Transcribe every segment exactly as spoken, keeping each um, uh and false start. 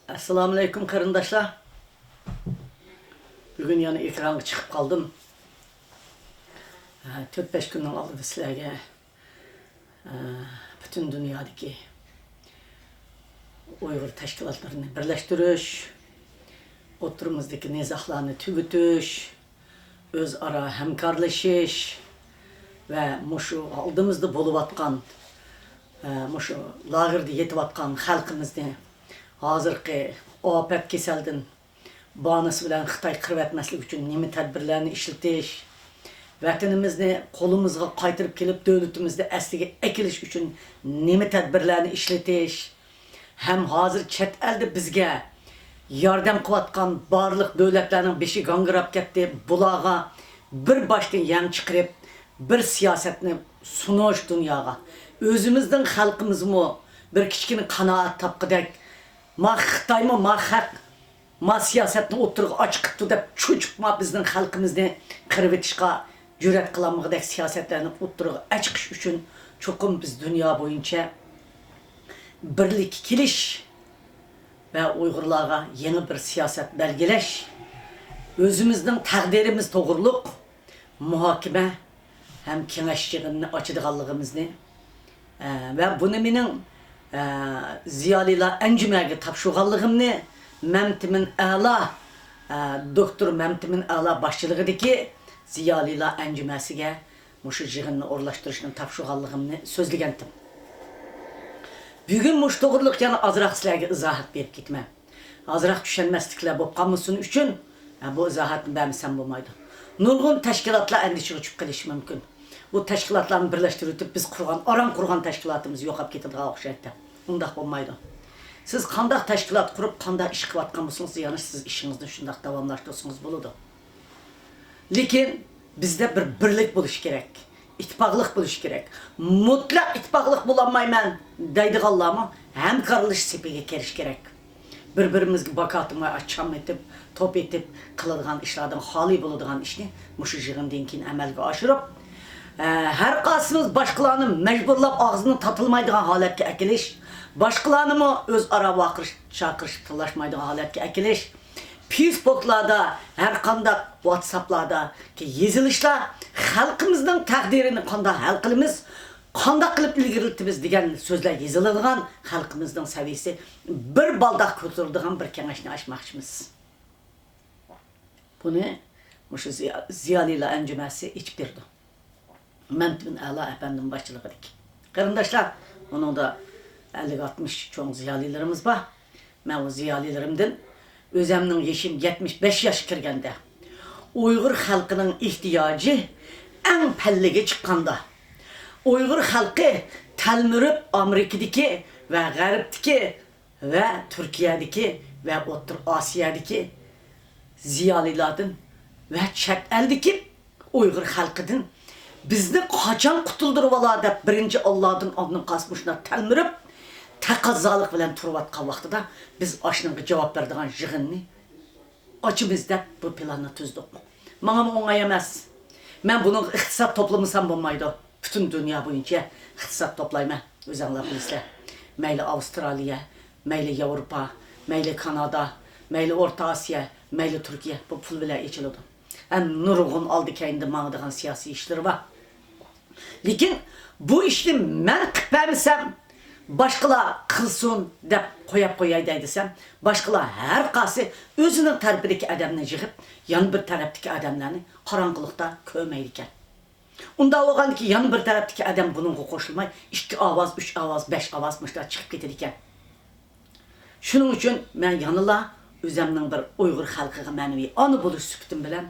ئەسسالامۇئەلەيكۇم قېرىنداشلار. بۈگۈن يەنە ئېكرانغا چىقىپ قالدىم. ھە، تۆت-بەش كۈننىڭ ئالدىدا سىلەرگە، ھە، پۈتۈن دۇنيادىكى ئۇيغۇر تەشكىلاتلىرىنى بىرلەشتۈرۈش، ئوتتۇرىمىزدىكى نىزاقلارنى تۈگىتىش، ئۆزئارا ھەمكارلىشىش ۋە مۇشۇ ئالدىمىزدا بولۇۋاتقان، ئە، مۇشۇ لاگېردا يېتىۋاتقان خەلقىمىزنى ھازىرقى ئاپەت كېسەلدىن بانىسى بىلەن خىتاي قىرىۋەتمەسلىك ئۈچۈن نېمە تەدبىرلەرنى ئىشلىتىش، ۋەتىنىمىزنى قولىمىزغا قايتۇرۇپ كېلىپ، دۆلىتىمىزنى ئەسلىگە ئەكېلىش ئۈچۈن نېمە تەدبىرلەرنى ئىشلىتىش، ھەم ھازىر چەت ئەلدە بىزگە ياردەم قىلىۋاتقان بارلىق دۆلەتلەرنىڭ بېشى گاڭگىراپ كەتتى. بۇلارغا بىر باشتىن يەڭ چىقىرىپ، بىر سىياسەتنى سۇنۇش دۇنياغا. ئۆزىمىزنىڭ خەلقىمىزمۇ بىر كىچىككىنە قانائەت تاپقۇدەك، ما خىتايمۇ، ما خەق، ما سىياسەتنى ئوتتۇرىغا ئاچىقىپتۇ دەپ چۆچۈپ، ما بىزنىڭ خەلقىمىزنى قىرىۋېتىشقا جۈرئەت قىلالمىغۇدەك سىياسەتلەرنى ئوتتۇرىغا ئەچىقىش ئۈچۈن چوقۇم بىز دۇنيا بويىچە بىرلىككە كېلىش ۋە ئۇيغۇرلارغا يېڭى بىر سىياسەت بەلگىلەش، ئۆزىمىزنىڭ تەقدىرىمىز توغرۇلۇق مۇھاكىمە ھەم كېڭەش يىغىنىنى ئاچىدىغانلىقىمىزنى، ئە، ۋە بۇنى مېنىڭ، ئە، زىيالىيلار ئەنجۈمەگە تاپشۇرغانلىقىمنى مەمتىمىن ئەلا، ئە، دوكتور مەمتىمىن ئەلا باشچىلىقىدىكى زىيالىيلار ئەنجۈمەسىگە مۇشۇ يىغىننى ئورۇنلاشتۇرۇشنى تاپشۇرغانلىقىمنى سۆزلىگەنتىم. بۈگۈن مۇشۇ توغرىلىق يەنە ئازراق سىلەرگە ئىزاھات بېرىپ كېتىمەن. ئازراق چۈشەنمەسلىكلەر بولۇپ قالمىسۇن ئۈچۈن، ھە، بۇ ئىزاھاتنى بەرمىسەم بولمايدۇ. نۇرغۇن تەشكىلاتلار ئەندىشىگە چۈشۈپ قېلىشى مۇمكىن. بۇ تەشكىلاتلارنى بىرلەشتۈرۈۋېتىپ، بىز قۇرغان، ئاران قۇرغان تەشكىلاتىمىز يوقاپ كېتىدىغان ئوخشايدۇ. ئۇنداق بولمايدۇ. سىز قانداق تەشكىلات قۇرۇپ، قانداق ئىش قىلىۋاتقان بولسىڭىز، يەنە سىز ئىشىڭىزنى شۇنداق داۋاملاشتۇرسىڭىز بولىدۇ. لېكىن بىزدە بىر بىرلىك بولۇشى كېرەك، ئىتتىپاقلىق بولۇشى كېرەك. مۇتلەق ئىتتىپاقلىق بولالمايمەن دەيدىغانلارمۇ ھەمكارلىشىش سېپىگە كىرىشى كېرەك. بىر-بىرىمىزگە باكاتىڭ ۋە چام ئېتىپ، توپ ئېتىپ قىلىدىغان ئىشلاردىن خالىي بولىدىغان ئىشنى مۇشۇ يىغىندىن كېيىن ئەمەلگە ئاشۇرۇپ، ئە، ھەر قايسىمىز باشقىلارنى مەجبۇرلاپ ئاغزىنى تاتىلمايدىغان ھالەتكە ئەكېلىش، باشقىلارنىمۇ ئۆزئارا ۋارقىرىشىپ، چاقىرىشىپ تىللاشمايدىغان ھالەتكە ئەكېلىش، فېيسبۇكلاردا، ھەر قانداق ۋاتساپلاردىكى يېزىلىشلار خەلقىمىزنىڭ تەقدىرىنى قانداق ھەل قىلىمىز، قانداق قىلىپ ئىلگىرىلىتىمىز دېگەن سۆزلەر يېزىلىدىغان، خەلقىمىزنىڭ سەۋىيىسى بىر بالداق كۆتۈرۈلىدىغان بىر كېڭەشنى ئاچماقچىمىز. بۇنى مۇشۇ زىيا-، زىيالىيلار ئەنجۈمەسى ئېچىپ بېرىدۇ. مەمتىمىن ئەلا ئەپەندىم باشچىلىقىدىكى. قېرىنداشلار، ئۇنىڭدا ئەللىك-ئاتمىش چوڭ زىيالىيلىرىمىز بار. مەن ئۇ زىيالىيلىرىمدىن ئۆزەمنىڭ يېشىم يەتمىش بەش ياشقا كىرگەندە، ئۇيغۇر خەلقىنىڭ ئېھتىياجى ئەڭ پەللىگە چىققاندا، ئۇيغۇر خەلقى تەلمۈرۈپ ئامېرىكىدىكى ۋە غەربتىكى ۋە تۈركىيەدىكى ۋە ئوتتۇرا ئاسىيادىكى زىيالىيلاردىن ۋە چەت ئەلدىكى ئۇيغۇر خەلقىدىن بىزنى قاچان قۇتۇلدۇرۇۋالار دەپ بىرىنچى ئاللادىن ئالدىن قالسا مۇشۇنداق تەلمۈرۈپ، تەقەززالىق بىلەن تۇرۇۋاتقان ۋاقتىدا، بىز ئاشۇنىڭغا جاۋاب بېرىدىغان يىغىننى ئاچىمىز دەپ بۇ پىلاننى تۈزدۇق. ماڭىمۇ ئوڭاي ئەمەس. مەن بۇنىڭغا ئىقتىساد توپلىمىسام بولمايدۇ. پۈتۈن دۇنيا بويىچە ئىقتىساد توپلايمەن. ئۆزەڭلار بىلىسىلەر. مەيلى ئاۋسترالىيە، مەيلى ياۋروپا، مەيلى كانادا، مەيلى ئورتا ئاسىيا، مەيلى تۈركىيە، بۇ پۇل بىلەن ئېچىلىدۇ. ھەم نۇرغۇن ئالدى كەينىدە ماڭىدىغان سىياسىي ئىشلىرى بار. لېكىن بۇ ئىشنى مەن قىلىپ بەرمىسەم، باشقىلار قىلسۇن دەپ قويۇپ قوياي دەي دېسەم، باشقىلار ھەر قايسى ئۆزىنىڭ تەرىپىدىكى ئادەمنى يىغىپ، يەنە بىر تەرەپتىكى ئادەملەرنى قاراڭغۇلۇقتا كۆرمەيدىكەن. ئۇنداق بولغاندىكىن يەنە بىر تەرەپتىكى ئادەم بۇنىڭغا قوشۇلماي، ئىككى ئاۋاز، ئۈچ ئاۋاز، بەش ئاۋاز مۇشۇنداق چىقىپ كېتىدىكەن. شۇنىڭ ئۈچۈن مەن يەنىلا ئۆزەمنىڭ بىر ئۇيغۇر خەلقىگە مەنىۋى ئانا بولۇش سۈپىتىم بىلەن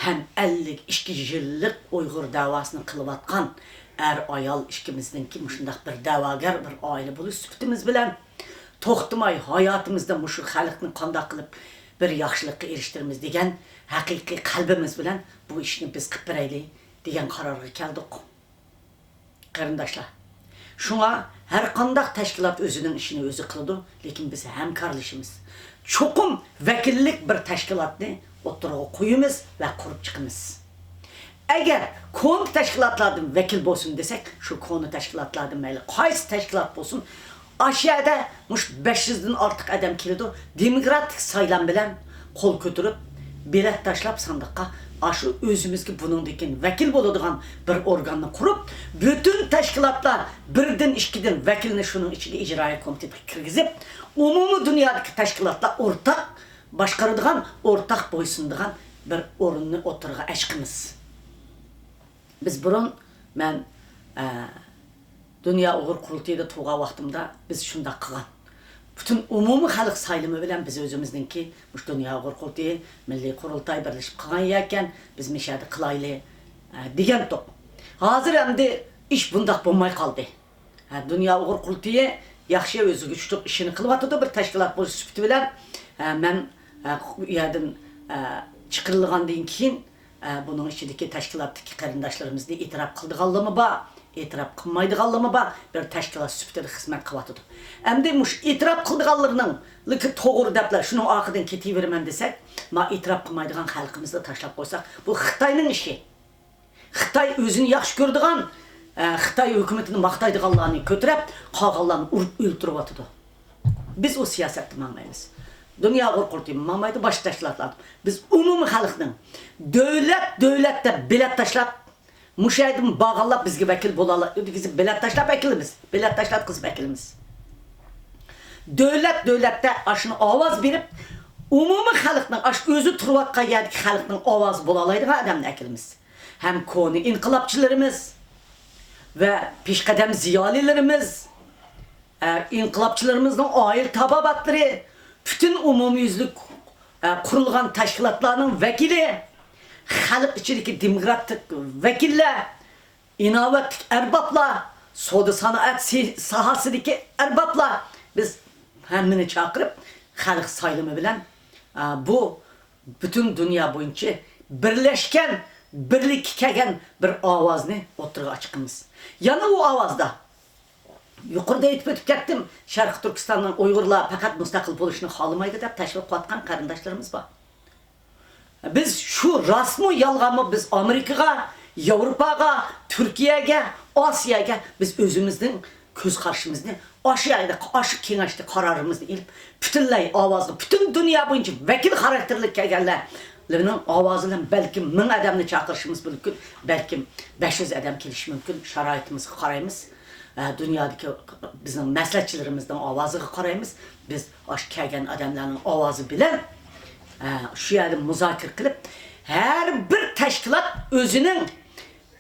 ھەم ئەللىك ئىككى يىللىق ئۇيغۇر دەۋاسىنى قىلىۋاتقان ئەر-ئايال ئىككىمىزنىڭكى مۇشۇنداق بىر دەۋاگەر بىر ئائىلە بولۇش سۈپىتىمىز بىلەن توختىماي ھاياتىمىزدا مۇشۇ خەلقنى قانداق قىلىپ بىر ياخشىلىققا ئېرىشتۈرىمىز دېگەن ھەقىقىي قەلبىمىز بىلەن بۇ ئىشنى بىز قىلىپ بېرەيلى دېگەن قارارغا كەلدۇق. قېرىنداشلار، شۇڭا ھەر قانداق تەشكىلات ئۆزىنىڭ ئىشىنى ئۆزى قىلىدۇ، لېكىن بىز ھەمكارلىشىمىز. چوقۇم ۋەكىللىك بىر تەشكىلاتنى ئوتتۇرىغا قويىمىز ۋە قۇرۇپ چىقىمىز. ئەگەر كونا تەشكىلاتلاردىن ۋەكىل بولسۇن دېسەك، شۇ كونا تەشكىلاتلاردىن مەيلى قايسى تەشكىلات بولسۇن، ئاشۇ يەردە مۇشۇ بەش يۈزدىن ئارتۇق ئادەم كېلىدۇ، دېموكراتىك سايلام بىلەن قول كۆتۈرۈپ، بېلەت تاشلاپ ساندۇققا، ئاشۇ ئۆزىمىزگە بۇنىڭدىن كېيىن ۋەكىل بولىدىغان بىر ئورگاننى قۇرۇپ، پۈتۈن تەشكىلاتلار بىردىن، ئىككىدىن ۋەكىلنى شۇنىڭ ئىچىگە ئىجرائىي كومىتېتقا كىرگۈزۈپ، ئومۇمىي دۇنيادىكى تەشكىلاتلار ئورتاق باشقارىدىغان، ئورتاق بويسۇنىدىغان بىر ئورۇننى ئوتتۇرىغا ئەچقىمىز. بىز بۇرۇن، مەن، ئە، دۇنيا ئۇيغۇر قۇرۇلتىيىدا تۇرغان ۋاقتىمدا بىز شۇنداق قىلغان. پۈتۈن ئومۇمىي خەلق سايلىمى بىلەن بىز ئۆزىمىزنىڭكى مۇشۇ دۇنيا ئۇيغۇر قۇرۇلتىيى، مىللىي قۇرۇلتاي بىرلىشىپ قىلغان يەكەن، بىز مۇشۇ يەردە قىلايلى، ئە، دېگەنتۇق. ھازىر ئەمدى ئىش بۇنداق بولماي قالدى. ھە، دۇنيا ئۇيغۇر قۇرۇلتىيى ياخشى، ئۆزىگە چۈشلۈك ئىشىنى قىلىۋاتىدۇ. بىر تەشكىلات بولۇش سۈپىتى بىلەن، ھە، مەن، ھە، ئۇ يەردىن، ھە، چىقىرىلغاندىن كېيىن، ھە، بۇنىڭ ئىچىدىكى تەشكىلاتتىكى قېرىنداشلىرىمىزنى ئېتىراپ قىلىدىغانلىرىمۇ بار، ئېتىراپ قىلمايدىغانلىرىمۇ بار. بىر تەشكىلات سۈپىتىدە خىزمەت قىلىۋاتىدۇ. ئەمدى مۇشۇ ئېتىراپ قىلىدىغانلىرىنىڭ لېكىن توغرا دەپلا شۇنىڭ ئارقىدىن كېتىۋېرىمەن دېسەك، ما ئېتىراپ قىلمايدىغان خەلقىمىزنى تاشلاپ قويساق، بۇ خىتاينىڭ ئىشى. خىتاي ئۆزىنى ياخشى كۆرىدىغان، ئە، خىتاي ھۆكۈمىتىنى ماختايدىغانلارنى كۆتۈرۈپ، قالغانلارنى ئۇرۇپ ئۆلتۈرۈۋاتىدۇ. بىز ئۇ سىياسەتتە ماڭمايمىز. دۇنيا ئۇيغۇر قۇرۇلتىيى ماڭمايدۇ، باشقا تەشكىلاتلار. بىز ئومۇمىي خەلقنىڭ دۆلەت، دۆلەت دەپ بېلەت تاشلاپ، مۇشۇ يەردىن بارغانلار بىزگە ۋەكىل بولالا دېسە، بېلەت تاشلاپ ئەكېلىمىز. بېلەت تاشلاتقۇزۇپ ئەكېلىمىز. دۆلەت، دۆلەتتە ئاشۇنى ئاۋاز بېرىپ، ئومۇمىي خەلقنىڭ، ئاشۇ ئۆزى تۇرۇۋاتقان يەردىكى خەلقنىڭ ئاۋازى بولالايدىغان ئادەمنى ئەكېلىمىز. ھەم كونا ئىنقىلابچىلىرىمىز ۋە پېشقەدەم زىيالىيلىرىمىز، ئە، ئىنقىلابچىلىرىمىزنىڭ ئائىلە تابابەتلىرى، پۈتۈن ئومۇميۈزلۈك، ئە، قۇرۇلغان تەشكىلاتلارنىڭ ۋەكىلى، خەلق ئىچىدىكى دېموكراتىك ۋەكىللەر، ئىناۋەتلىك ئەربابلار، سودا سانائەت سى-، ساھەسىدىكى ئەربابلار، بىز ھەممىنى چاقىرىپ، خەلق سايلىمى بىلەن، ئە، بۇ پۈتۈن دۇنيا بويىچە بىرلەشكەن، بىرلىككە كەلگەن بىر ئاۋازنى ئوتتۇرىغا چىقىمىز. يەنە ئۇ ئاۋازدا، يۇقىرىدا ئېيتىپ ئۆتۈپ كەتتىم، شەرقىي تۈركىستاننىڭ ئۇيغۇرلار پەقەت مۇستەقىل بولۇشنى خالىمايدۇ دەپ تەشۋىق قىلىۋاتقان قېرىنداشلىرىمىز بار. بىز شۇ راستمۇ، يالغانمۇ، بىز ئامېرىكىغا، ياۋروپاغا، تۈركىيەگە، ئاسىياگە بىز ئۆزىمىزنىڭ كۆز قارىشىمىزنى ئاشۇ يەردە، ئاشۇ كېڭەشتە قارارىمىزنى ئېلىپ، پۈتۈنلەي ئاۋازغا، پۈتۈن دۇنيا بويىچە ۋەكىل خاراكتېرلىك كەلگەنلەرنىڭ ئاۋازى بىلەن بەلكىم مىڭ ئادەمنى چاقىرىشىمىز مۇمكىن، بەلكىم بەش يۈز ئادەم كېلىشى مۇمكىن. شارائىتىمىزغا قارايمىز. ئە، دۇنيادىكى بىزنىڭ مەسلىھەتچىلىرىمىزنىڭ ئاۋازىغا قارايمىز. بىز ئاشۇ كەلگەن ئادەملەرنىڭ ئاۋازى بىلەن، ئە، شۇ يەردە مۇزاكىرە قىلىپ، ھەر بىر تەشكىلات ئۆزىنىڭ،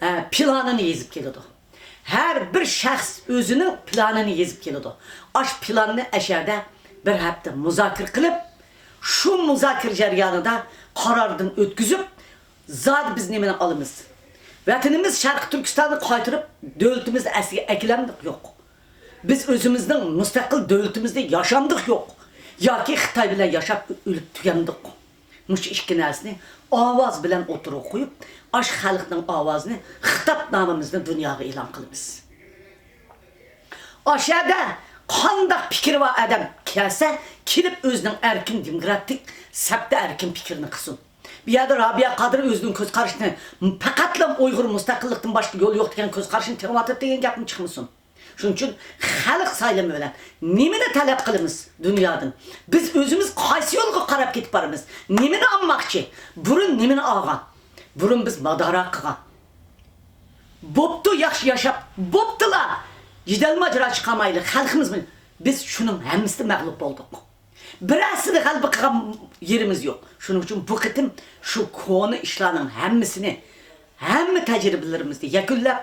ئە، پىلانىنى يېزىپ كېلىدۇ. ھەر بىر شەخس ئۆزىنىڭ پىلانىنى يېزىپ كېلىدۇ. ئاشۇ پىلاننى ئەشەدە بىر ھەپتە مۇزاكىرە قىلىپ، شۇ مۇزاكىرە جەريانىدا قاراردىن ئۆتكۈزۈپ، زادى بىز نېمىنى ئالىمىز؟ ۋەتىنىمىز شەرقىي تۈركىستاننى قايتۇرۇپ، دۆلىتىمىزنى ئەسلىگە ئەكېلەمدۇق؟ يوق. بىز ئۆزىمىزنىڭ مۇستەقىل دۆلىتىمىزدە ياشامدۇق؟ يوق. ياكى خىتاي بىلەن ياشاپ ئۆلۈپ تۈگەمدۇق؟ مۇشۇ ئىككى نەرسىنى ئاۋاز بىلەن ئوتتۇرىغا قويۇپ، ئاشۇ خەلقنىڭ ئاۋازىنى، خىتابنامىمىزنى دۇنياغا ئېلان قىلىمىز. ئاشەدە قانداق پىكرى بار ئادەم كەلسە، كېلىپ ئۆزىنىڭ ئەركىن دېموكراتىك سەپتە ئەركىن پىكرىنى قىلسۇن. بۇ يەردە رابىيە قادىر ئۆزىنىڭ كۆز قارىشىنى پەقەتلا ئۇيغۇر مۇستەقىللىقتىن باشقا يول يوق دېگەن كۆز قارىشىنى تېڭىۋاتىدۇ دېگەن گەپمۇ چىقمىسۇن. شۇنىڭ ئۈچۈن خەلق سايلىمى بىلەن نېمىنى تەلەپ قىلىمىز دۇنيادىن؟ بىز ئۆزىمىز قايسى يولغا قاراپ كېتىپ بارىمىز؟ نېمىنى ئالماقچى؟ بۇرۇن نېمىنى ئالغان؟ بۇرۇن بىز مادارا قىلغان. بوپتۇ، ياخشى ياشاپ، بوپتۇلا. جېدەل ماجىرا چىقارمايلى، خەلقىمىز بىلەن. بىز شۇنىڭ ھەممىسىدە مەغلۇپ بولدۇق. بىرەرسىدە غەلىبە قىلغان يېرىمىز يوق. شۇنىڭ ئۈچۈن بۇ قېتىم شۇ كونا ئىشلارنىڭ ھەممىسىنى، ھەممە تەجرىبىلىرىمىزنى يەكۈنلەپ،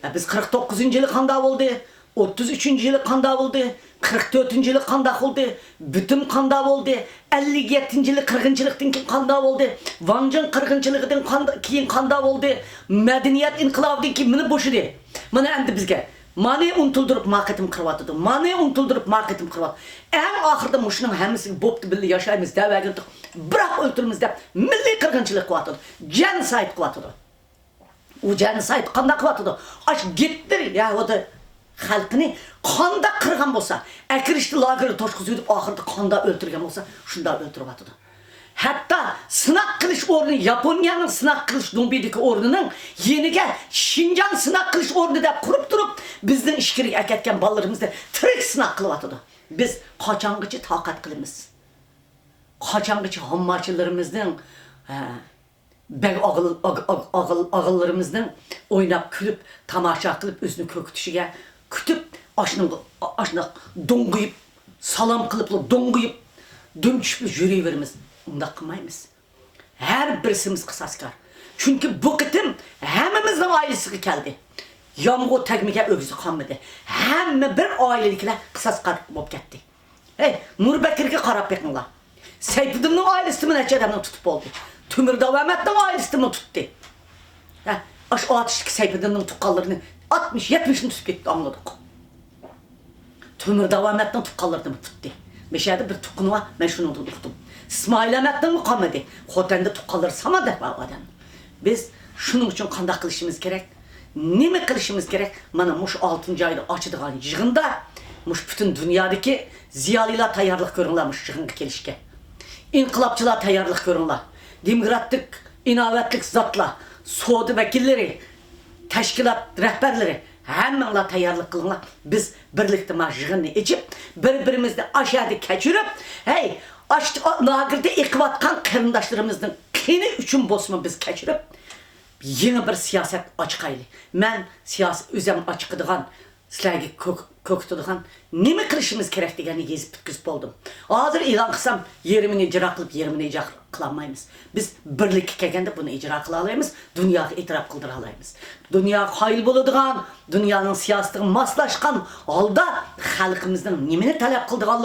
ئە، بىز قىرىق توققۇزىنچى يىلى قانداق بولدى؟ ئوتتۇز ئۈچىنچى يىلى قانداق بولدى؟ قىرىق تۆتىنچى يىلى قانداق بولدى؟ بىتىم قانداق بولدى؟ ئەللىك يەتتىنچى يىلى قىرغىنچىلىقتىن كېيىن قانداق بولدى؟ ۋاڭجېڭ قىرغىنچىلىقىدىن قاندا-، كېيىن قانداق بولدى؟ مەدەنىيەت ئىنقىلابىدىن كېيىن مانا بوشىدى. مانا ئەمدى بىزگە مانى ئۇنتۇلدۇرۇپ ما قېتىم قىلىۋاتىدۇ. مانى ئۇنتۇلدۇرۇپ ما قېتىم قىلىۋاتىدۇ. ئەڭ ئاخىرىدا مۇشۇنىڭ ھەممىسىگە بوپتۇ، بىللە ياشايمىز دەۋەرگەنتۇق. بىراق ئۆلتۈرىمىز دەپ مىللىي قىرغىنچىلىق قىلىۋاتىدۇ. جېنوسايد قىلىۋاتىدۇ. ئۇ جېنوسايد قانداق قىلىۋاتىدۇ؟ ئاشۇ گىتلېر يەھۇدىي خەلقىنى قانداق قىرغان بولسا، ئەكىرىشتە لاگېردا توشقۇزۇۋېتىپ، ئاخىرىدا قانداق ئۆلتۈرگەن بولسا، شۇنداق ئۆلتۈرۈۋاتىدۇ. ھەتتا سىناق قىلىش ئورنى، ياپونىيەنىڭ سىناق قىلىش دوڭبىدىكى ئورنىنىڭ يېنىگە شىنجاڭ سىناق قىلىش ئورنى دەپ قۇرۇپ تۇرۇپ، بىزنىڭ ئىچكىرىگە ئەكەتكەن بالىلىرىمىزنى تىرىك سىناق قىلىۋاتىدۇ. بىز قاچانغىچە تاقەت قىلىمىز؟ قاچانغىچە ھامماچىلىرىمىزنىڭ، ھە، بەگ ئاغىل-، ئاغ-، ئاغ-، ئاغىل-، ئاغىلىرىمىزنىڭ ئويناپ، كۈلۈپ، تاماشا قىلىپ، ئۆزىنى كۆكىتىشىگە كۈتۈپ، ئاشۇنىڭغا، ئاشۇنداق دوڭغىيىپ، سالام قىلىپلا دوڭغىيىپ، دۈم چۈشۈپلا يۈرۈۋېرىمىز. ئۇنداق قىلمايمىز. ھەر بىرسىمىز قىساسكار. چۈنكى بۇ قېتىم ھەممىمىزنىڭ ئائىلىسىگە كەلدى. يامغۇر تەگمىگەن ئۆگزە قالمىدى. ھەممە بىر ئائىلىدىكىلەر قىساسكار بولۇپ كەتتى. ھەي، نۇربەكرىگە قاراپ بېقىڭلار. سەيپىدىننىڭ ئائىلىسىدىمۇ نەچچە ئادەمنى تۇتۇپ بولدى. تۆمۈر داۋامەتنىڭ ئائىلىسىدىمۇ تۇتتى. ھە، ئاشۇ ئاتۇشتىكى سەيپىدىننىڭ تۇغقانلىرىنى ئاتمىش، يەتمىشنى تۇتۇپ كەتتى، ئاڭلىدۇق. تۆمۈر داۋامەتنىڭ تۇغقانلىرىنىمۇ تۇتتى. مەشەدە بىر تۇغقىنى بار، مەن شۇنىڭدىن ئۇقتۇم. ئىسمائىل ئەمەتنىڭمۇ قالمىدى. خوتەندە تۇغقانلىرى سامان دەپ بار ئادەم. بىز شۇنىڭ ئۈچۈن قانداق قىلىشىمىز كېرەك؟ نېمە قىلىشىمىز كېرەك؟ مانا مۇشۇ ئالتىنچى ئايدا ئاچىدىغان يىغىندا مۇشۇ پۈتۈن دۇنيادىكى زىيالىيلار تەييارلىق كۆرۈڭلار مۇشۇ يىغىنغا كېلىشكە. ئىنقىلابچىلار تەييارلىق كۆرۈڭلار. دېموكراتىك، ئىناۋەتلىك زاتلار، سودا ۋەكىللىرى، تەشكىلات رەھبەرلىرى، ھەممىڭلار تەييارلىق قىلىڭلار. بىز بىرلىكتە مانا يىغىننى ئېچىپ، بىر-بىرىمىزنى ئاشۇ يەردە كەچۈرۈپ، ھەي، ئاشۇ لاگېردا ئېقىۋاتقان قېرىنداشلىرىمىزنىڭ قېنى ئۈچۈن بولسىمۇ بىز كەچۈرۈپ، يېڭى بىر سىياسەت ئاچىقايلى. مەن سىياسەت ئۆزۈم ئاچىقىدىغان، سىلەرگە كۆك-، كۆكىتىدىغان نېمە قىلىشىمىز كېرەك دېگەننى يېزىپ پۈتكۈزۈپ بولدۇم. ھازىر ئېلان قىلسام، يېرىمىنى ئىجرا قىلىپ، يېرىمىنى ئىجرا قىلالمايمىز. بىز بىرلىككە كەلگەندە بۇنى ئىجرا قىلالايمىز، دۇنياغا ئېتىراپ قىلدۇرالايمىز. دۇنيا قايىل بولىدىغان، دۇنيانىڭ سىياسىتىغا ماسلاشقان ھالدا خەلقىمىزنىڭ نېمىنى تەلەپ قىلىدىغانلىقى